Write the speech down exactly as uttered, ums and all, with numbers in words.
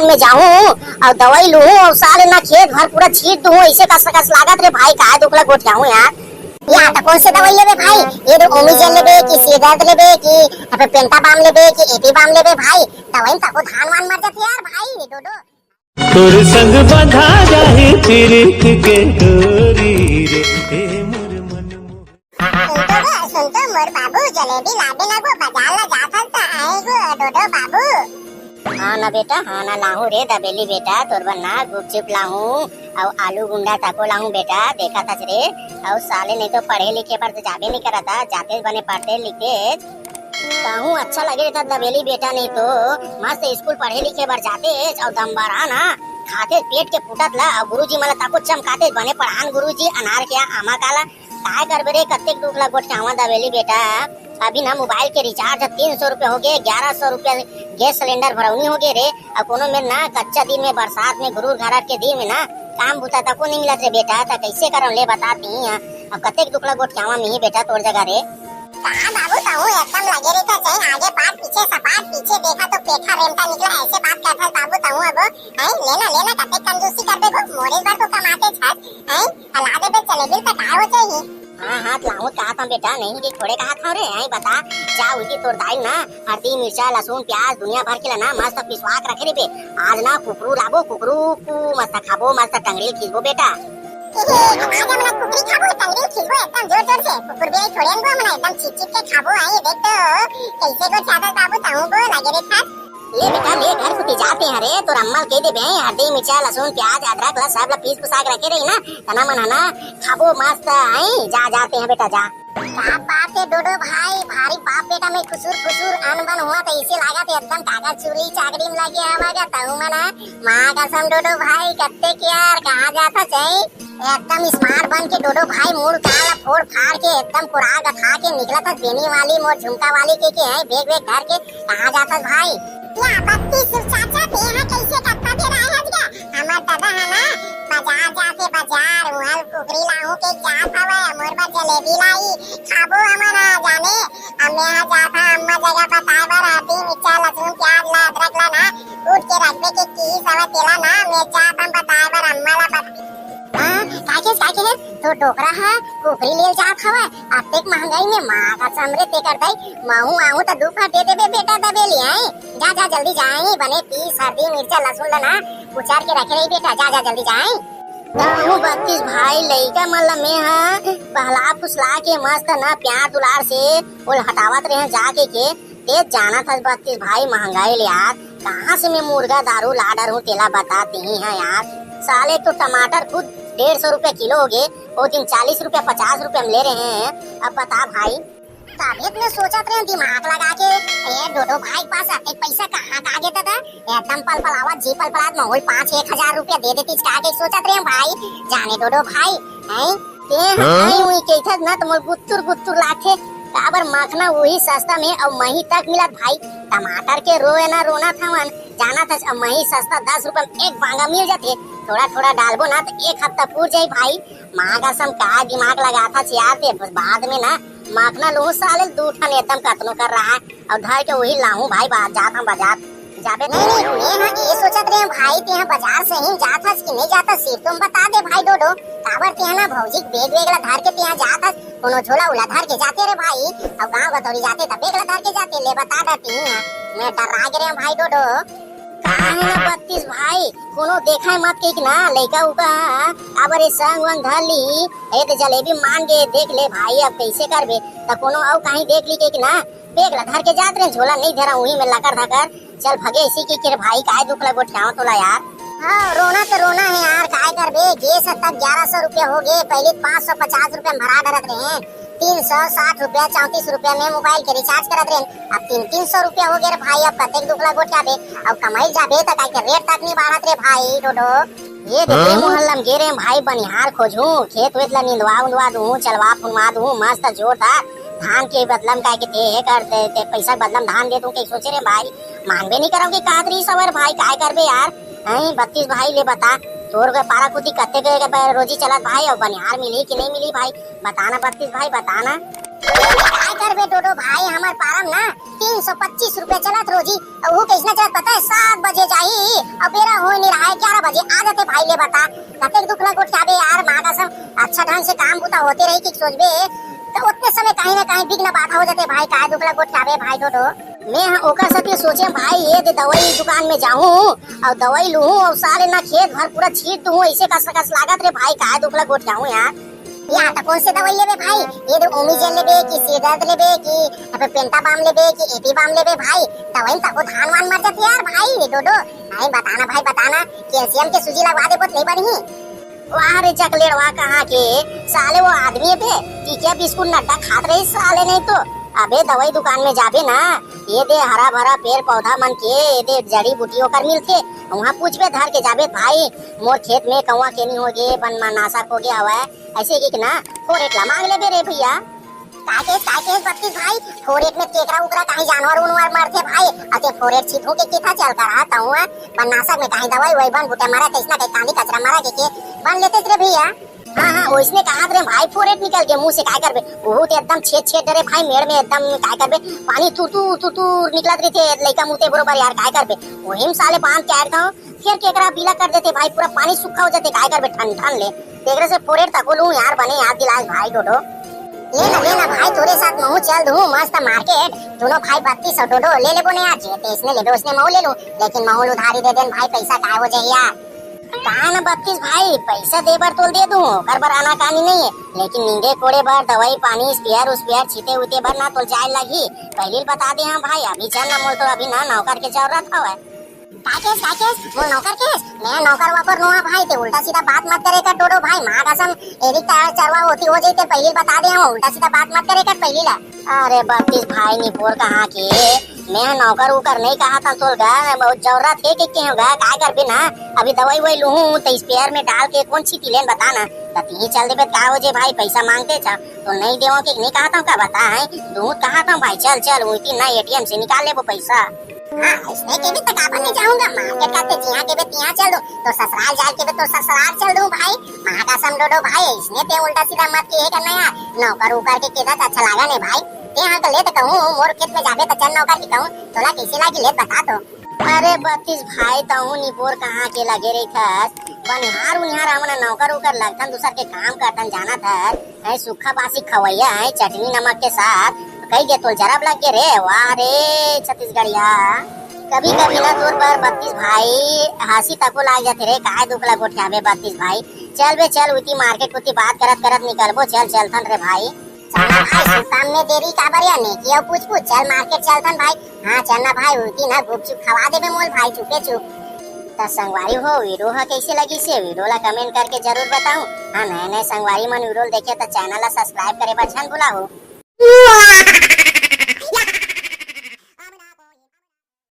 में जाहूं अउ दवाई लूहूं अउ साले ना खेत भर पूरा छीट दूहूं, अइसे कस कस लागत रे भाई, काय दुख ला गोठियाहूं यार। या त कौन से दवाई लेबे भाई? ये तो ओमिजन लेबे कि सिरदर्द लेबे कि या फिर पेंटा बाम लेबे कि एटी बाम लेबे भाई? दवाई में तको धान वान मर जाथे यार भाई, डोडो। तोर संग बंधा जाही पीरित के डोरी रे, ए मोर मन मोहन। सुन तो गो, सुन तो मोर बाबू, जलेबी लाबे ना गो, बाजार ला जात हस त आए गो, डोडो बाबू। हाँ ना बेटा, हाँ ना लाहूं रे दबेली बेटा, तोर बर ना गुपचुप लाहूं, अउ आलू गुंडा तको लाहूं बेटा, देखत हस रे, अउ साले नहीं तो पढ़े लिखे बर तो जाबे नहीं करत, जाते बने पढ़ते लिखते। कहूं अच्छा लगे त दबेली बेटा, नहीं तो मस्त स्कूल पढ़े लिखे बर जाते अउ दम बरा ना खाते पेट के फूटत ला, अउ गुरुजी मन ला तको चमकाते बने पढ़ान गुरुजी अनार के आमा काला। काय करबे रे, कतेक दुख ला गोठियावा दबेली बेटा। अभी ना मोबाइल के रिचार्ज तीन सौ रुपया हो गे, ग्यारह सौ रुपया गैस सिलेंडर भरौनी हो गे रे। अउ कोनो में ना कच्चा दिन में, बरसात में, गुरूर घारर के दिन में ना काम बुता तको नहीं मिलत रे बेटा, त कैसे करम ले बता ती। अब कतेक दुख ला गोठियावा मिही बेटा तोर जगह रे। का बाबू, तहूँ एकदम लगे रहिथस, चाहे आगे पाट पीछे सपाट, पीछे देखा तो पेठा रेमटा निकला, ऐसे बात करथस बाबू तहूँ अब, हैं? लेना, लेना, कतेक कंजूसी करबे गो, मोरे बर तो कमाते छस, हैं? हला देबे चले बिल त का हो जाही? हाँ, हाँ, लाहूं कहा था बेटा, नहीं कि थोड़े कहा था रे, हैं? बता, जा उही तोर दाई ना, हरदी, मिर्चा, लहसुन, प्याज, दुनिया भर के ला ना, मस्त पिसवा के रखे रहिबे, आज ना कुकरू लाबो, कुकरू, कु, मस्त खाबो, मस्त टंगड़ी खींचबो बेटा। ए, आज हमन कुकरी खाबो, टंगड़ी खींचबो एकदम जोर जोर से। कुकुर बिलाई थोड़े अनबो हमन, एकदम चीप चीप के खाबो। आई देख तो, कैसे गोठियाथस बाबू, तहूँ बो लगे रे खास। ले बेटा, ले घर कुती जाते हैं रे, तोर अम्मा ल कह देबे, हरदी, मिर्चा, लहसुन, प्याज, अदरक ला सब ला पीस पुसा के रखे रही ना, तना मन है ना, खाबो मस्त, आई, जा, जाते हैं बेटा, जा। का बात है डोडो भाई, भारी बाप बेटा में खुसुर खुसुर अन बन हुआ त ऐसे लागत है एकदम कागज चूल्ही चाकरी में लगे हवा गा तहूँ मन। माँ कसम डोडो भाई, कत्ते के यार, कहाँ जाथस? एकदम स्मार्ट बन के डोडो भाई, मूड़ काला फोड़ फाड़ के एकदम कोरा गथा के निकलथस, बेनी वाली मोर झुमका वाली के, के है, बैग वैग धर के कहाँ जाथस भाई? या बत्तीस चाचा, तेहा कैसे कत्ता दे रहा है गा? हमर दादा है ना, बाजार जाके बाजार, उहल कुकरी लाहू के जात हवय, मोर बर जलेबी लाई, खाबो हमन ह जाने। अब मैं ह जात हंव अम्मा जगह बताए बर, हरदी, मिर्चा, लहसुन, प्याज ला, अदरक ला ना, कूट के रखबे के किहिस हवय, तेला ना, मैं जात हंव बताए बर अम्मा ला बत-, हाँ, का कहेस, का कहेस? तो डोकरा ह कुकरी लेल जात हवय, अतेक महंगाई में माँ का समरे तेकर दई, महू आहू त दू फट दे देबे बेटा दबेली, हैं? जा, जा, जल्दी जा, बने पीस, हरदी, मिर्चा, लहसुन ला ना, कुचर के रखे रही बेटा, जा, जा, जल्दी जा। कहूँ बत्तीस भाई, लइका मन ला मैं ह बहला फुसला के मस्त ना प्यार दुलार से ओल हटावत रहे जाके के, ते जानत हस बत्तीस भाई महंगाई ले यार, कहाँ से मैं मुर्गा दारू ला डरहूँ तेला बता तिही है यार। साले तो टमाटर खुद डेढ़ सौ रुपया किलो हो गे, वो दिन चालीस रुपया पचास रुपया में ले रहे हैं। अब बता भाई, तभे त मैं सोचत रहेंव दिमाग लगा के, ए डोडो भाई के पास अतेक पइसा कहाँ का आगे दादा? एकदम पलपलावत जी पलपलात महूँ ल पाँच एक हजार रुपया दे देतिस का के सोचत रहेंव भाई, जाने डोडो भाई, हैं? ते हाँ? हैं उही कहिथस ना त मोर गुत्तुर गुत्तुर लागथे, काबर मखना उही सस्ता में अउ मही तक मिलत भाई, टमाटर के रोए ना रोना थवन, जानत हस अब मही सस्ता दस रुपया में एक बांगा मिल जाथे, थोड़ा थोड़ा डालबो ना त एक हफ्ता पूर जाही भाई, माँ कसम का दिमाग लगाथस यार ते, बाद में ना मखना लूहूँ साले दू ठन एकदम कतनो कर रहा है, अउ धर के उही लाहूँ भाई, बा-, जात हंव बाजार। जाबे नहीं, नहीं, मैं ह ये सोचत रहेंव भाई, तेहा बाजार सही में जात हस कि नहीं जात हस, सिर्फ तुम बता दे भाई डोडो, काबर तेहा ना भौजी के बैग वैग ला धर के तेहा जात हस, कोनो झोला उला धर के जाते रे भाई, अउ गाँव गतौरी जाते त बैग ला धर के जाते, ले बता देती हूँ, मैं डर्रा गे रहेंव भाई डोडो। काहे ना बत्तीस भाई, कोनो देखय मत कहिके ना, लइका उका काबर ए संग वंग धर ली, ए त जलेबी मान गे, देख ले भाई, अब कइसे करबे, त कोनो अउ कहीं देख ली कहिके ना, बैग ला धर के जात रहे, झोला नहीं धरा, उही में लकर धकर, चल भगे इसी की किर भाई, काय दुख ला गोठियावत तोला यार। हाँ, रोना त रोना है यार, काय करबे, गैस ह तब ग्यारह सौ रुपया हो गे, पहली पाँच सौ पचास रुपया में भरा डरत रहे, तीन सौ साठ रुपया, चौंतीस रुपया में मोबाइल के रिचार्ज करत रहे, अब तीन तीन सौ रुपया हो गे रे भाई, अब कतेक दुख ला गोठियाबे, अब कमाई जाबे त काय के रेट तक नहीं बाढ़त रे भाई, डोडो। ये देखे हाँ? मोहल्ला में गे रहे भाई, बनिहार खोजूं, खेत वेत ला निंदवा उंदवा दूं, चलवा फुनवा दूं, मस्त जोरदार धान के बदला में काय के ते हे कर दे, ते पैसा के बदला में धान दे दूं, कहीं सोचे रहे भाई, मांगबे नहीं करव कि कात रही सवर भाई, काय करबे यार, हैं बत्तीस भाई ले बता, तोर के पारा कुती कत्ते के, के रोजी चलत भाई, अउ बनिहार मिली कि नहीं मिली भाई, बताना बत्तीस भाई, बताना। काय करबे डोडो भाई, हमर पारम ना तीन सौ पच्चीस रुपया चलत रोजी, अउ वो कइसना चलत पता है, सात बजे जाही अउ बेरा होए नहीं रहा है, ग्यारह बजे आ जाते भाई। ले बता, कतेक दुख ला गोठियाबे यार, माँ कसम, अच्छा ढंग से काम बुता होते रही कि सोचबे, तो उतने समय कहीं ना कहीं विघ्न बाधा हो जाते भाई, काय दुख ला गोठियाबे भाई डोडो। मैं ह ओकर सेती सोचे भाई, ये दे दवाई दुकान में जाहूँ अउ दवाई लूहूँ अउ साले ना खेत भर पूरा छीट दूहूँ, ऐसे कस कस लागत रे भाई, काय दुख ला गोठियाहूँ यार। या तो कौन से दवाई लेबे भाई? ये दे ओमी जेल लेबे कि सिर दर्द लेबे कि या फिर पेंटा बाम लेबे कि एटी बाम लेबे भाई? दवाई तको धान वान मर जाते यार भाई। ये डोडो भाई बताना भाई बताना, कैल्शियम के सूजी लगवा दे बहुत नहीं बढ़ी। वाह रे चकलेट वाह, कहाँ के साले वो आदमी बे, टिकिया बिस्कुट नड्डा खात रही साले, नहीं तो अबे दवाई दुकान में जाबे ना, ये दे हरा भरा पेड़ पौधा मन के ये दे जड़ी बूटी ओकर मिलथे, वहाँ पूछबे धर के जाबे भाई, मोर खेत में कौआ केनी हो गे, बन मा नासक हो गया हवा है, ऐसे एक ना फोरेट ला मांग लेबे रे भैया। काकेस काकेस बत्तीस भाई, फोरेट में केकरा उकरा कहीं जानवर उनवर मरथे भाई, अते फोरेट छिपू के किथा चल कर रहा तहूँ है, बन नासक में कहीं दवाई वही बन बुटे मरा, कैसना कहीं कांदी कचरा मरा के, के बन लेते रे भैया। हाँ हाँ, ओइसने कहात रे भाई, फोरेट निकल के मुंह से काय करबे, ओहू ते एकदम छेद छेद डरे भाई, मेड़ में एकदम काय करबे, पानी तुर तुर तुर तुर निकलत रहिथे, लइका मुते बरोबर यार, काय करबे, ओही में साले बांध के आए था, फिर केकरा बीला कर देते भाई, पूरा पानी सूखा हो जाते, काय करबे ठंड ठंड ले, तेकरे से फोरेट तको लूं यार, बने याद दिलाए भाई डोडो। ले ना ले ना भाई, तोरे साथ महू चल दूं मस्त मार्केट, दोनों भाई बत्तीस सौ डोडो ले लेबो ने यार, जे ते इसने लेबे उसने महू ले लूं, लेकिन महू उधारी दे देन भाई, पैसा काय हो जाए यार। का न बत्तीस भाई, पैसा दे बर तोल दे दूं, ओकर बर आनाकानी नहीं है, लेकिन नींदे कोड़े बर, दवाई पानी, स्पेयर उस्पेयर, छीते उते बर ना तोल जाए लगही। पहली बता दे हम भाई, अभी चल ना, मोल तो अभी ना नौकर के जरूरत हवय। काकेस काकेस, मोल नौकर केस? मैं नौकर वोकर नोहा भाई, ते उल्टा सीधा बात मत करे कर डोडो भाई, माँ कसम, एरिक तार चरवा होती हो जाई, ते पहली बता दे हम, उल्टा सीधा बात मत करे कर पहली ला। अरे बत्तीस भाई निपोर कहाँ के, मैं नौकर उकर नहीं कहा था तोल गा, बहुत जरूरत है कि क्यों गा, काय करबे ना, अभी दवाई वही लूहूँ तो स्पेयर में डाल के कौन छीती लेन बता ना, तो तीही चल देबे का हो जे भाई, पैसा मांगते छा तो नहीं देवो कि नहीं कहा था का बता है, दूध कहा था भाई, चल चल उइती ना एटीएम से निकाल लेबो पैसा। हाँ, इसने के भी तकाबन नहीं जाऊंगा, मार्केट का ते जिहाँ के भी तिहाँ चल दूं, तो ससुराल जाए के भी तो ससुराल चल दूं भाई, माँ कसम डोडो भाई, इसने ते उल्टा सीधा मत किए करना यार, नौकर उकर के केदा अच्छा लागा नहीं भाई, ते हाँ तो ले तो कहूँ, मोर खेत में जाबे तो चल नौकर की कहूँ, तोला कैसे लागी ले बता तो। अरे बत्तीस भाई, तहूँ निपोर कहाँ के लगे रहिथस? बनिहार उनिहार हमन नौकर उकर लगथन, दूसर के काम करथन, जानत हस, है सूखा बासी खवैया है चटनी नमक के साथ। कही गे तोल जरब लग गे रे, वाह रे छत्तीसगढ़िया। कभी कभी ना तोर बर बत्तीस भाई हंसी तको लाग जाथे रे, काय दुख ला गोठियाबे बत्तीस भाई। चल बे चल, उती मार्केट उती बात करत करत निकलबो, चल चलथन रे भाई। चलना भाई, सुताम में देरी काबर या नेकी अउ पूछ पूछ, चल मार्केट चलथन भाई। हाँ चलना भाई, उती ना गुपचुप खवा देबे मोल भाई चुपे चुप। त संगवारी हो, वीडियो ह कैसे लगिस हे, वीडियो ला कमेंट करके जरूर बताहू। हाँ, नए नए संगवारी मन वीडियो देखे त चैनल ला सब्सक्राइब करे बर झन भुलाहू।